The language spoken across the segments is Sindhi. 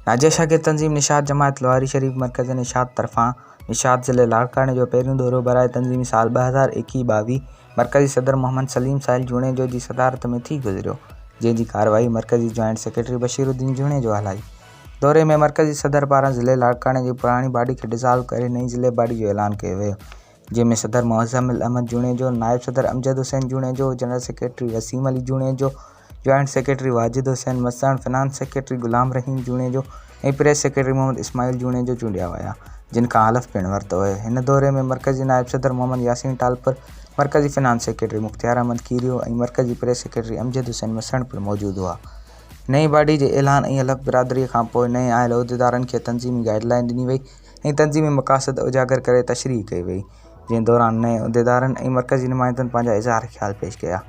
ناجيه شاگرد تنظيم نشاط جماعت لواري شريف مرڪز نشاط طرفان نشاط ضلعي لاڙڪاڻي جو پهريون دورو برائي تنظيمي سال 2021 22 مرڪزي صدر محمد سليم ساحل جوڻيجو جي صدارت ۾ ٿي گذريو جنهن جي ڪارروائي مرڪزي جوائنٽ سيڪريٽري بشير الدين جوڻيجو هلائي. دوري ۾ مرڪزي صدر پاران ضلعي لاڙڪاڻي جي پراڻي باڊي کي ڊزالو ڪري نئين ضلعي باڊي جو اعلان ڪيو ويو جنهن ۾ صدر معظم احمد جوڻيجو، نائب صدر Amjad Hussain Junejo, general secretary Waseem Ali Junejo, joint secretary Wajid Hussain Masan, finance secretary Ghulam Rahim Junejo ۽ press secretary Muhammad Ismail Junejo چونڊيا ويا، جن کان حلف پڻ ورتو ويو. هن دوري ۾ مرڪزي نائب صدر محمد ياسين ٽالپر، مرڪزي فنانس سيڪريٽري مختيار احمد کيريو ۽ مرڪزي پريس سيڪريٽري امجد حسين مسڻ پڻ موجود هئا. نئين باڊي جي اعلان ۽ حلف برادري کان پوء نئين آيل عهديدارن کي تنظيمي گائيڊ لائين ڏني وئي ۽ تنظيمي مقاصد اجاگر ڪري تشريح ڪئي وئي، جنهن دوران نئين عهديدارن ۽ مرڪزي نمائندن پنهنجا اظهار خيال پيش ڪيا.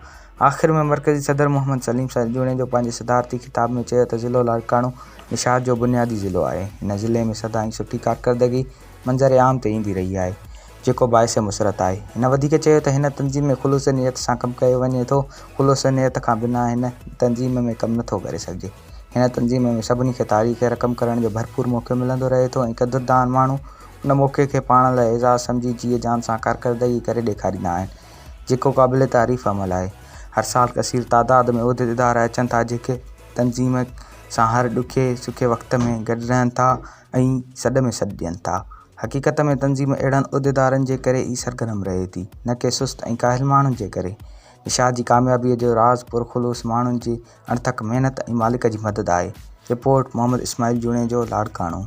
آخر ۾ مرڪزي صدر محمد سليم سائل جوڻيجو پنهنجي صدارتي خطاب ۾ چيو ته ضلعو لاڙڪاڻو نشاط جو بنيادي ضلعو آهي، هن ضلعي ۾ سدائين سٺي ڪارڪردگي منظر عام تي ايندي رهي آهي، جيڪو باعث مسرت آهي. هن وڌيڪ چيو ته هن تنظيم ۾ خلوص نيت سان ڪم ڪيو وڃي ٿو، خلوص نيت کان بنا هن تنظيم ۾ ڪم نٿو ڪري سگهجي. هن تنظيم ۾ سڀني کي تاريخ رقم ڪرڻ جو ڀرپور موقعو ملندو رهي ٿو ۽ قدردان ماڻهو ان موقعي کي پاڻ لاء اعزاز سمجهي جيء جان سان ڪارڪردگي ڪري ڏيکاريندا آهن، جيڪو قابل تعريف عمل آهي. هر سال ڪثير تعداد ۾ عهديدار اچن ٿا جيڪي تنظيم سان هر ڏکي سکي وقت ۾ گڏ رهن ٿا ۽ سڏ ۾ سڏ ڏين ٿا. حقيقت ۾ تنظيم اهڙن عهديدارن جي ڪري ئي سرگرم رهي ٿي، نه ڪي سست ۽ ڪاهل ماڻهن جي ڪري. نشاط جي ڪاميابيء جو راز پرخلوص ماڻهن جي اڻٿڪ محنت ۽ مالڪ جي مدد آهي. رپورٽ، محمد اسماعيل جوڻيجو، لاڙڪاڻو.